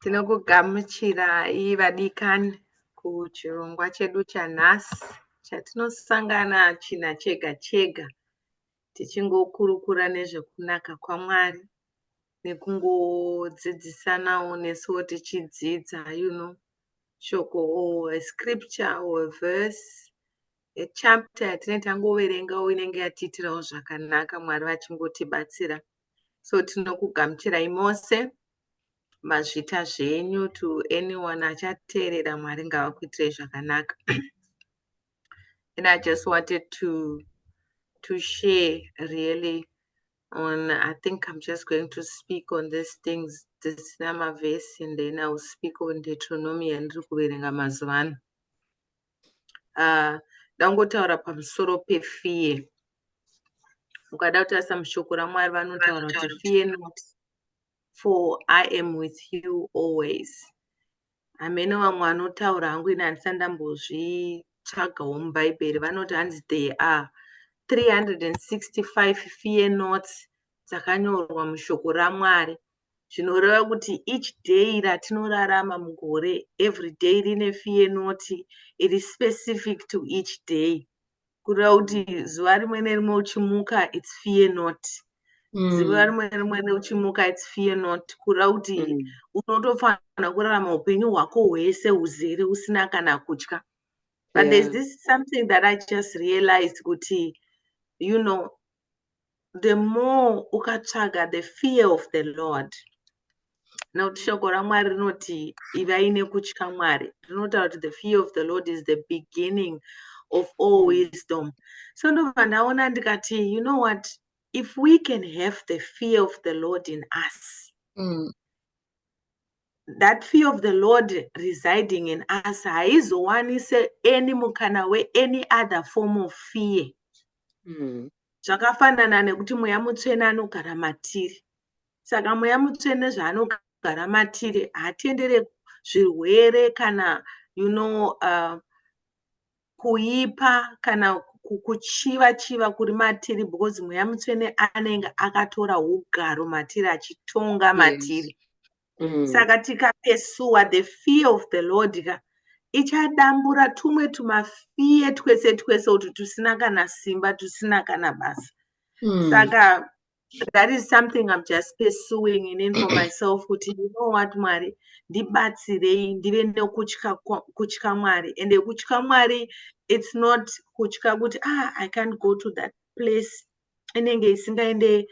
Tinokugamuchirai vadikani kuchirongwa chedu chanhasi chatinosangana china chega chega tichingokurukura nezvekunaka kwaMwari nekungodzidzisanawo nesuwo tichidzidza shoko or a scripture or a verse, a chapter yatinenge tangoverengawo inenge yatiitirawo zvakanaka, Mwari vachingotibatsira. So tinokugamuchirai mose. Mazvita zvenyu to anyone achateerera. Mwari ngavakuitirei zvakanaka. And I just wanted to share really on, I think I'm just going to speak on these things dzisina mavhesi, and then I will speak on Deuteronomy yandiri kuverenga mazuva ano. Ndangotaura pamusoro pefear. Ukada kutarisa mushoko raMwari, vanotaura kuti, "Fear not, for I am with you always." Hamene vamwe vanotaura hangu, ini handisati ndambozvitsvagawo muBhaibheri. Vanoti hanzi there are 365 fear nots dzakanyorwa mushoko raMwari, zvinoreva kuti each day ratinorarama mugore, every day rine fear not iri specific to each day. Kureva kuti zuva rimwe nerimwe uchimuka, it's fear not. Zuva rimwe nerimwe uchimuka, it's fear not. Kureva kuti unotofanira kurarama upenyu hwako hwese huzere usina kana kutya. But there's this something that I just realized kuti the more ukatsvaga the fear of the Lord, nekuti shoko raMwari rinoti ivai nekutya Mwari, rinotaura kuti the fear of the Lord is the beginning of all wisdom. So ndobva ndaona ndikati, you know what, if we can have the fear of the Lord in us, that fear of the Lord residing in us haizowanise any mukana weany other form of fear. Zvakafanana nekuti Mweya Mutsvene anogara matiri. Saka Mweya Mutsvene zvaanogara matiri, haatendere zvirwere kana kuipa kana kuchiva chiva kuri matiri, because Mweya Mutsvene anenge akatora ugaro matiri, achitonga matiri. Saka tikapursua the fear of the Lord ka, ichadambura tumwe tumafear twese twese kuti tusina kana simba, tusina kana basa. Saka that is something I'm just pursuing inini for myself, kuti you know what, Mwari ndibatsirei ndive nekutya kutya Mwari. Ende kutya Mwari, it's not kutya kuti, ah, I can't go to that place, inenge isingaende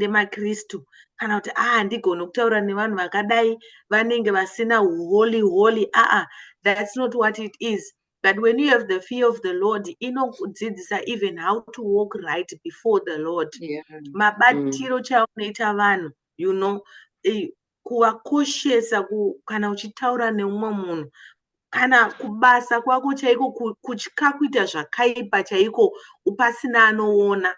maKristu, kana kuti, ah, handigoni kutaura nevanhu vakadai, vanenge vasina holy holy. Aa, that's not what it is. But when you have the fear of the Lord, inokudzidzisa even how to walk right before the Lord. Mabatiro chaunoita vanhu, kuvakoshesa, kana uchitaura neumwe munhu, kana kubasa kwako chaiko, kutya kuita zvakaipa chaiko pasina anoona,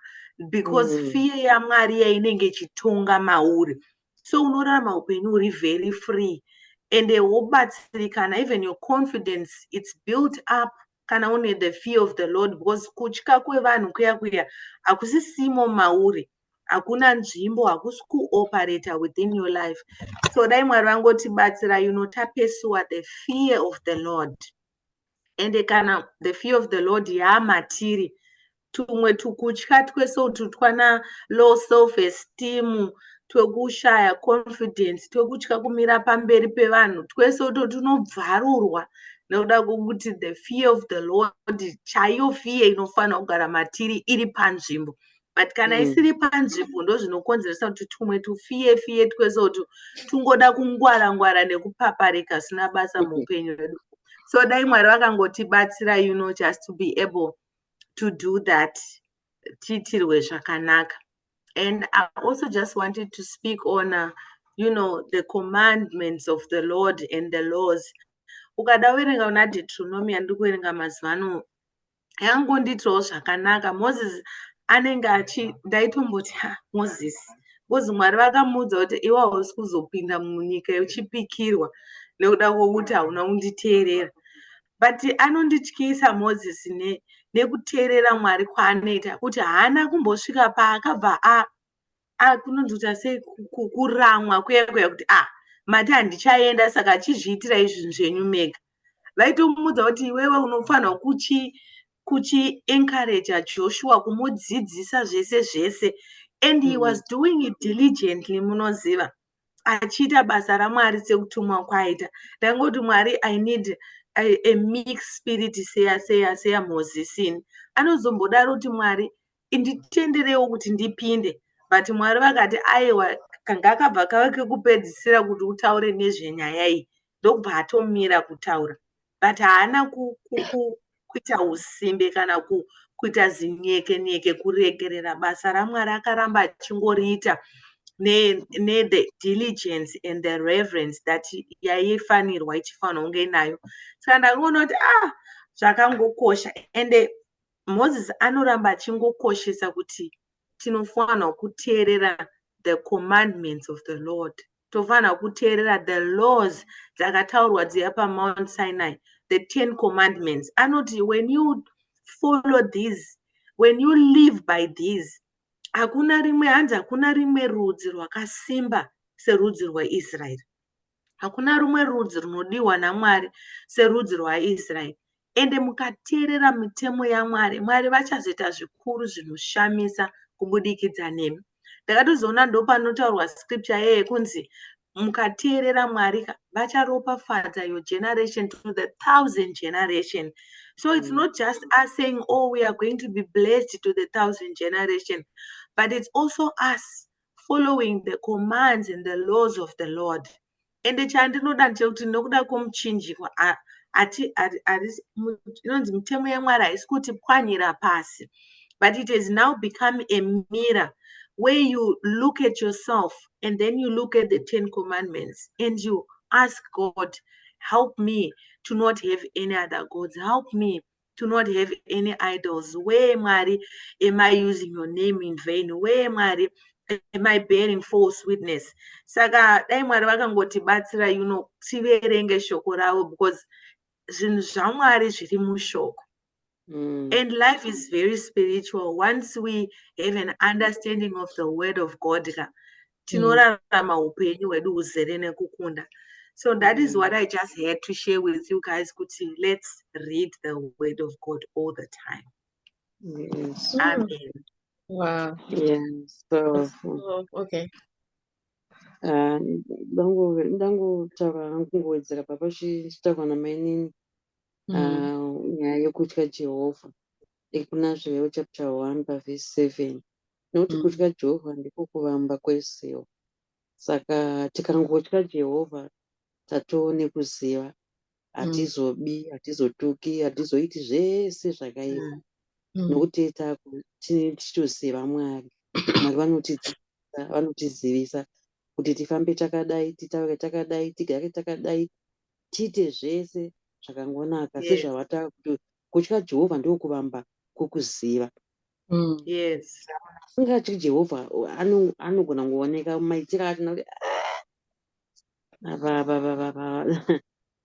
because fear yaMwari yainenge ichitonga mauri. So unorarama upenyu huri very free, ende wobatsirikana. Even your confidence, it's built up kana une the fear of the Lord, because kutya kwevanhu kuya kuya hakusisimo mauri, hakuna nzvimbo, hakusi kuoperata within your life. So dai Mwari vangotibatsira tapursua the fear of the Lord. Ende kana the fear of the Lord yaamatiri, tumwe tukutya twese utu twana low self esteem, twekushaya confidence, twekutya kumira pamberi pevanhu, twese uto tunobvarurwa nekuda kwokuti the fear of the Lord chaiyo, fear inofanira kugara matiri, iri panzvimbo. But kana isiri panzvimbo, ndo zvinokonzeresa kuti tumwe tufear fear twese utu tungoda kungwara ngwara nekupaparika zvisina basa muupenyu hwedu. So dai Mwari vakangotibatsira just to be able to do that, tiitirwe zvakanaka. And I also just wanted to speak on the commandments of the Lord and the laws. Ukada kuverenga kuna Deuteronomy yandiri kuverenga mazuva ano, yakangondiitirawo zvakanaka. Moses anenge achi, ndaitomboti, ha, Moses, because Mwari vakamuudza kuti, "Iwe hausi kuzopinda munyika yechipikirwa nekuda kwokuti hauna kunditeerera." But anondityisa Moses nekuteerera Mwari kwaanoita, kuti haana kumbosvika paakabva kunonzi kuita sei, kuramwa kuya kuya kuti, ah, Mati handichaenda, saka chizviitirai zvinhu zvenyu mega. Vaitomuudza kuti iwewe unofanirwa kuchiencouraja Joshua, kumudzidzisa zvese zvese, and he was doing it diligently, munoziva, achiita basa raMwari sekutumwa kwaaita. Ndangoti, "Mwari, I need a meek spirit seya Mozisini." Anozombodaro kuti, "Mwari, nditenderewo kuti ndipinde," but Mwari vakati, "Aiwa, ngakabva kave kekupedzisira kuti utaure nezvenyaya iyi." Ndokubva atomira kutaura, but haana kuita usimbe kana kuita zinyeke nyeke kuregerera basa raMwari. Akaramba achingoriita nethe diligence and the reverence that yaifanirwa, ichifanirwa kunge inayo. Saka ndakaona kuti, ah, zvakangokosha. Ende Moses anoramba achingokoshesa kuti tinofanirwa kuteerera the commandments of the Lord, tofanira kuteerera the laws dzakataurwa dziya paMount Sinai, the 10 Commandments. Anoti, "When you follow these, when you live by these, hakuna rimwe," hanzi, "hakuna rimwe rudzi rwakasimba serudzi rwaIsraeri. Hakuna rumwe rudzi runodiwa naMwari serudzi rwaIsraeri. Ende mukateerera mitemo yaMwari, Mwari vachazoita zvikuru zvinoshamisa kubudikidza nemi." Ndakatozoona ndopanotaurwa scripture yeye kunzi mukateerera Mwari, vacharopafadza your generation to the thousand generation. So it's not just us saying, "Oh, we are going to be blessed to the thousand generation," but it's also us following the commands and the laws of the Lord. Ende chandinoda ndechekuti nokuda kwomuchinjikwa, inonzi mitemo yaMwari haisi kutipwanyira pasi, but it has now become a mirror where you look at yourself and then you look at the 10 Commandments and you ask God, "Help me to not have any other gods. Help me to not have any idols. Where, Mwari, am I using your name in vain? Where, Mwari, am I bearing false witness?" Saka dai Mwari vakangotibatsira tiverenge shoko ravo, because zvinhu zvaMwari zviri mushoko. And life is very spiritual. Once we have an understanding of the word of God ka, tinorarama upenyu hwedu huzere nekukunda. So that is what I just had to share with you guys, kuti let's read the word of God all the time. Amen. Wow. Yeah, powerful. Oh, okay. Ah, ndangotaura hangu, kungowedzera papa chitaurwa namainini. Ah, nyaya yekutya Jehovha ikuna Zvirevo chapter 1 pavhesi 7, nokuti kutya Jehovha ndiko kuvamba kwezivo. Saka tikangotya Jehovha, tatoo nekuziva. Hatizobi, hatizotuki, hatizoiti zvese zvakaipa, nokuti tichitoziva Mwari. Mwari vanotidzidzisa, vanotizivisa kuti tifambe takadai, titaure takadai, tigare takadai, tiite zvese zvakangonaka. Sezvavataura kuti kutya Jehovha ndokuvamba kwokuziva. Asingatyi Jehovha anogona kungooneka maitiro acho nokuti, "Ah, apa apa apa apa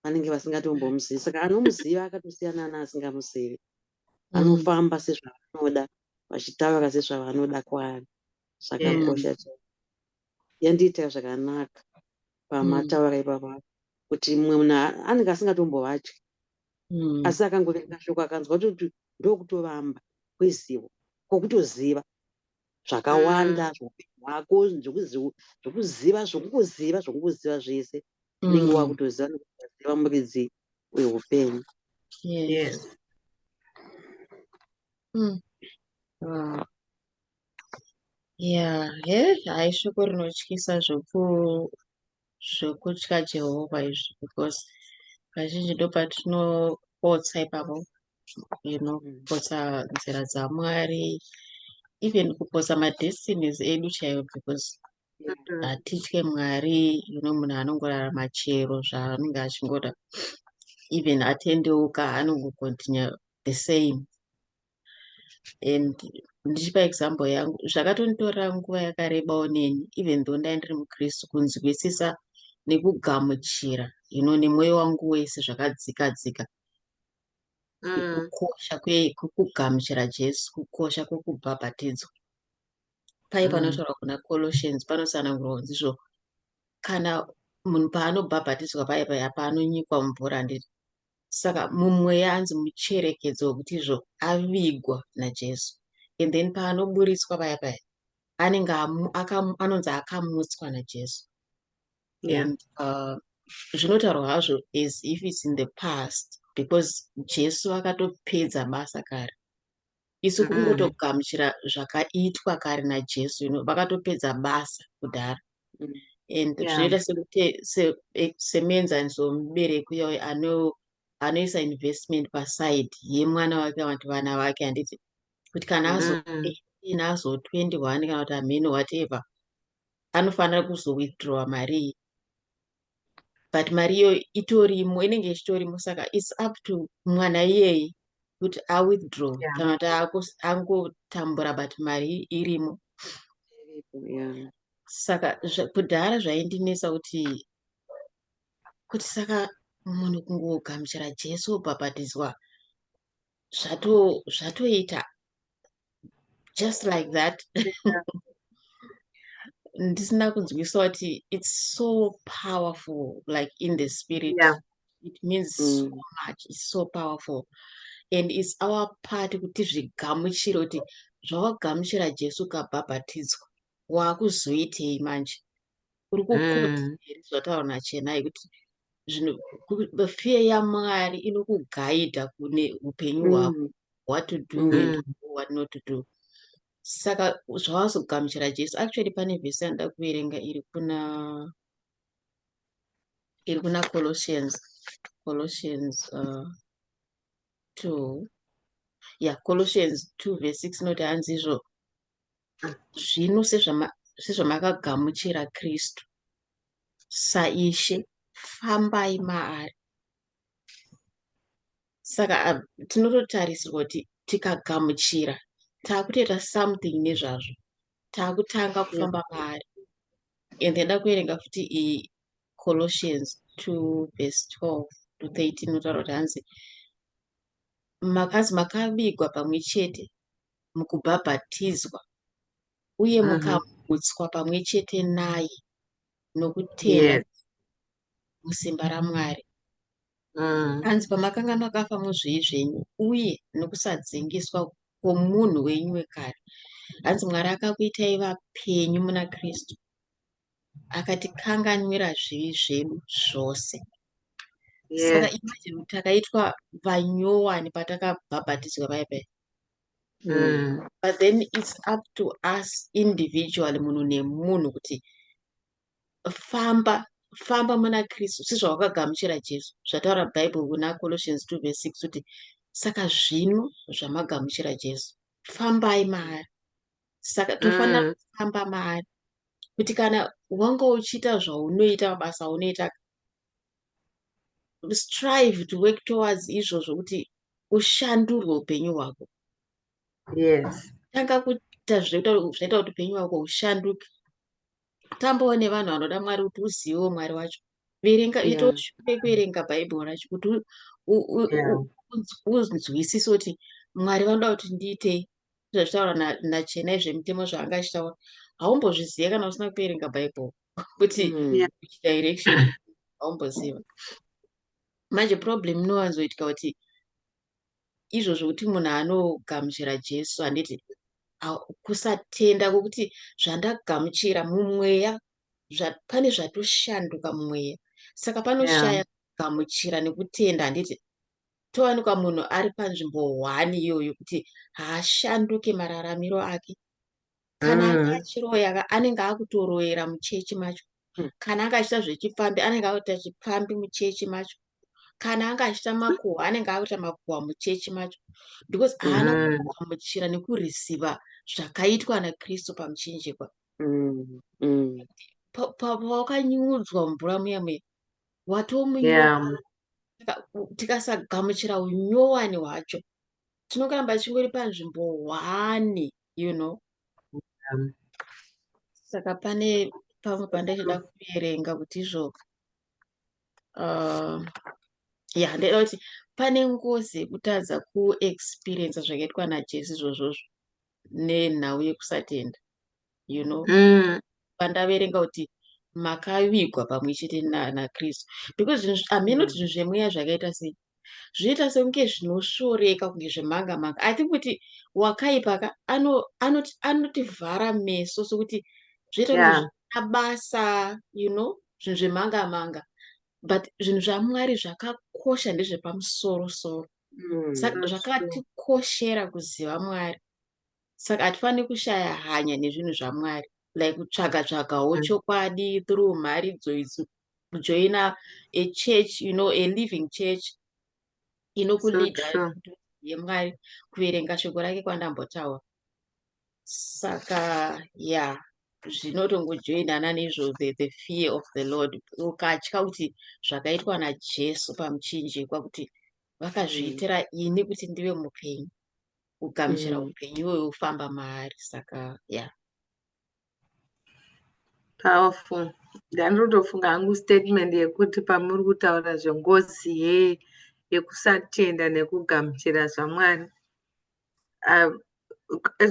vanenge vasingatombomuzivi." Saka anomuziva akatosiyana neasingamuzivi. Anofamba sezvavanoda, vachitaura sezvavanoda kwaari. Zvakakosha chaizvo. Yandiitira zvakanaka pamataura ipapa kuti mumwe munhu anenge asingatombovatyi, asi akangoverenga shoko akanzwa kuti ndokutovamba kwezivo, kwokutoziva zvakawanda zveupenyu hwako, zvokuziva, zvokungoziva, zvokungoziva zvese, unenge wakutoziva nekuti waziva muridzi weupenyu. Wow. Yeah, he, hai, shoko rinotyisa zvokutya Jehovha izvi, because kazhinji ndopatinopotsa ipapo, kupotsa nzira dzaMwari, even kupotsa madestinies edu chaiwo, because hatitye Mwari. Munhu anongorarama chero zvaanenge achingoda. Even atendeuka, anongocontinue the same. And ndichipa example yangu, zvakatonditorera nguva yakarebawo neni, even though ndai ndiri muKristu, kunzwisisa nekugamuchira nemwoyo wangu wese zvakadzika dzika kukosha kwekugamuchira Jesu, kukosha kwekubhabhatidzwa pai. Panotaurwa kuna Colossians, panotsanangurwa kunzi izvo kana Munhu paanobhabhatidzwa paya paya paanonyikwa mumvura, handiti? Saka mumweya anzi mucherekedzo wekuti izvo avigwa naJesu, and then paanoburitswa paya paya anenge anonzi akamutswa naJesu. And zvinotaurwa hazvo as if it's in the past, because Jesu akatopedza basa kare. Isu kungotogamuchira zvakaitwa kare naJesu, vakatopedza basa kudhara. And zvinoita sekuti semuenzaniso, mubereki uya anoisa investment paside yemwana wake kana kuti vana vake, handiti, kuti kana azo 18, azo 21 kana kuti hameno whatever, anofanira kuzowithdrawa mari iyi, but mari iyoyo itorimo, inenge ichitorimo. Saka it's up to mwana iyeye kuti awithdraw kana kuti angotambura, but mari irimo. Iripo, yeah. Saka kudhara zvaindinetsa kuti saka munhu kungogamuchira Jesu, obhabhatidzwa, zvatoita just like that, ndisina kunzwisa kuti it's so powerful, like in the spirit. It means so much. It's so powerful, and it's our part kuti tizvigamuchire, kuti zvawagamuchira Jesu ukabhabhatidzwa, waakuzoitei manje? Uri kukoti here zvataura naChenai kuti zvinhu fear yaMwari inokugaidha kune upenyu hwako, what to do and what not to do. Saka zvawazogamuchira Jesu, actually pane vhesi yanoda kuverenga iri kuna Colossians 2, yeah, Colossians 2 verse 6 inoti, hanzi izvo, "Zvino sezvamakagamuchira Kristu saIshe, fambai maari." Saka tinototarisirwa kuti tikagamuchira, taakutoita something nezvazvo, taakutanga kufamba maari. And ndada kuverenga futi iyi Colossians 2 verse 12 to 13, inotaura kuti hanzi makazi makavigwa pamwe chete mukubhabhatidzwa uye mukamutswa pamwe chete naye nokutenda musimba raMwari. Hanzi pamakanga makafa muzvivi zvenyu uye nokusadzingiswa kwomunhu wenyu wekare, hanzi Mwari akakuitai vapenyu muna Kristu, akatikanganwira zvivi zvedu zvose. Saka imagine kuti takaitwa vanyowani patakabhabhatidzwa paya paya. But then it's up to us individually, munhu nemunhu, kuti famba, famba muna Kristu sezvawakagamuchira Jesu, zvataura Bhaibheri kuna Colossians 2 verse 6 kuti saka zvino zvamagamuchira Jesu, fambai maari. Saka tofanira kufamba maari, kuti kana wanga uchiita zvaunoita, mabasa aunoita, strive to work towards izvozvo kuti ushandurwe upenyu hwako. Tanga kuita zvinoita kuti upenyu hwako hushanduke. Tambawo nevanhu vanoda Mwari kuti uzivewo Mwari wacho. Verenga, itawo shure kuverenga Bhaibheri racho kuti unzwisise kuti Mwari vanoda kuti ndiitei. Zvachitaura naChenai zvemitemo zvaanga achitaura, haumbozviziva kana usina kuverenga Bhaibheri kuti which direction, haumboziva. Manje problem inowanzoitika kuti izvozvo kuti munhu anogamuchira Jesu, handiti, kusatenda kwokuti zvandagamuchira mumweya, pane zvatoshanduka mumweya. Saka panoshaya kugamuchira nekutenda, handiti? Towanikwa munhu ari panzvimbo hwani iyoyo kuti haashanduke mararamiro ake. Kana anga achiroya, anenge akutoroyera muchechi macho. Kana anga achiita zvechipfambi, anenge akuita chipfambi muchechi macho. Kana anga achiita makuhwa, anenge akuita makuhwa muchechi macho, because haana kugamuchira nekureceiva zvakaitwa naKristu pamuchinjikwa. Pawakanyudzwa mumvura muya muya, watomunyowani. Tikasagamuchira unyowani hwacho, tinongoramba tichingori panzvimbo hwani. Saka pane pamwe pandachida kuverenga kuti izvo, ya, ndaida kuti pane ngozi yekutadza kuexperiensa zvakaitwa naJesu izvozvozvo nenhau yekusatenda. Pandaverenga kuti Makavigwa pamwe chete naKristu, because zvinhu, hameno kuti zvinhu zvemweya zvakaita sei, zvinoita sekunge zvinosvoreka, kunge zvemanga manga. I think kuti wakaipa ka anotivhara meso sokuti zvinoita kunge zvisina basa, zvinhu zvemanga manga, but zvinhu zvaMwari zvakakosha, ndezvepamusoro soro. Saka zvakatikoshera kuziva Mwari, saka hatifaniri kushaya hanya nezvinhu zvaMwari, like kutsvaga tsvagawo chokwadi through mharidzo idzi, kujoina a church, a living church inokuleada true. Kuti uzive Mwari, kuverenga shoko rake kwandambotaura. Saka ya, zvinotongojoinana neizvo, the fear of the Lord. Ukatya kuti zvakaitwa naJesu pamuchinjikwa, kuti vakazviitira ini kuti ndive mupenyu, kugamuchira upenyu iwoyo, ufamba maari. Saka ya. Powerful. Ndanotofunga hangu statement yekuti pamuri kutaura zvengozi yekusatenda nekugamuchira zvaMwari,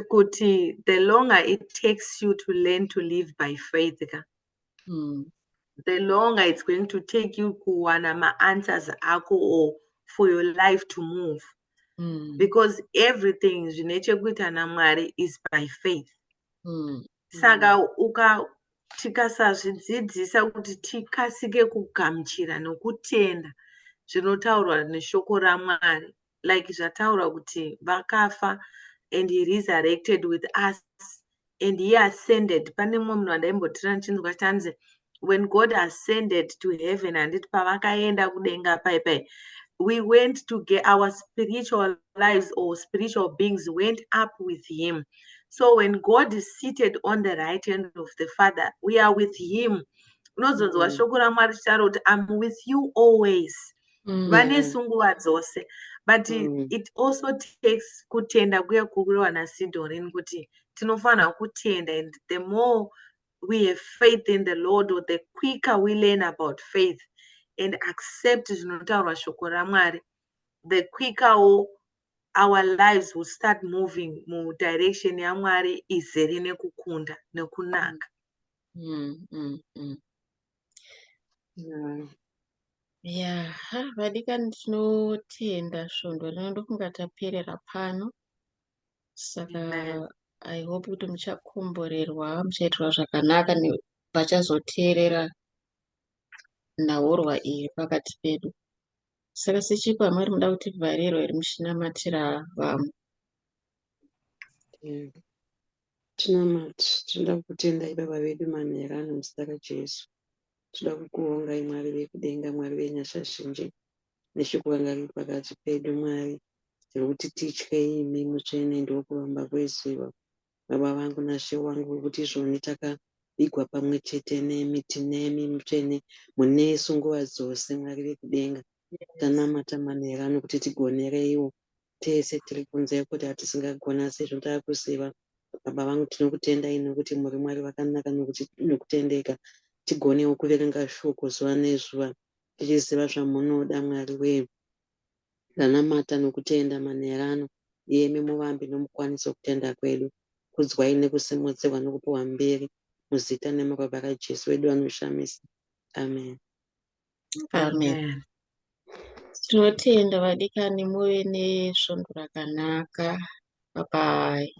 kuti the longer it takes you to learn to live by faith ka, the longer it's going to take you kuwana maanswers ako or for your life to move, because everything zvine chekuita naMwari is by faith. Saka uka tikasazvidzidzisa kuti tikasike kugamuchira nokutenda zvinotaurwa neshoko raMwari, like zvataurwa kuti vakafa and he resurrected with us and he ascended. Pane mumwe munhu wandaimbotira ndichinzwa chanzi when God ascended to heaven, handiti pavakaenda kudenga pai pai, we went to get our spiritual lives or spiritual beings went up with him. So when God is seated on the right hand of the Father, we are with him. Unozonzwa shoko raMwari richitaura kuti, "I'm with you always." Vanesu nguva dzose. But it also takes kutenda kuya kureva naSidorin kuti tinofanira kutenda, and the more we have faith in the Lord or the quicker we learn about faith and accept zvinotaurwa shoko raMwari, the quickerwo our lives will start moving mudirection yaMwari izere nekukunda nekunaka. Ya, ha, vadikani, tinotenda. Svondo rino ndokunga taperera pano. Saka Amen. I hope kuti muchakomborerwa, muchaitirwa zvakanaka vachazoteerera nhaurwa iyi pakati pedu. Saka sechipo, hamari muda kutivharirwa here muchinamatira vamwe? Yeah. Tinamati, tinoda kukutendai, Baba vedu, manheru ano muzita raJesu. Tinoda kukuongai, Mwari vekudenga, Mwari venyasha zhinji, neshoko ranga riri pakati pedu, Mwari, rekuti titye imi mutsvene ndokuvamba kwezivo. Baba vangu naShe wangu, kuti izvoni takavigwa pamwe chete nemi, tinemi mutsvene, munesu nguva dzose, Mwari vekudenga. Tanamata manheru ano kuti tigonereiwo tese tiri kunze kuti hatisingagona sezvo taakuziva. Baba vangu, tinokutendai nokuti muri Mwari vakanaka nokutendeka. Tigonewo kuverenga shoko zuva nezuva tichiziva zvamunoda, Mwari wee. Ndanamata nokutenda manheru ano, iyemi muvambi nomukwanisi wokutenda kwedu. Kudzwai nekusimudzirwa nokupiwa mbiri muzita nemuropa raJesu wedu anoshamisa. Amen. Amen. Amen. Tinotenda, vadikani, muve nesvondo rakanaka. Bye bye.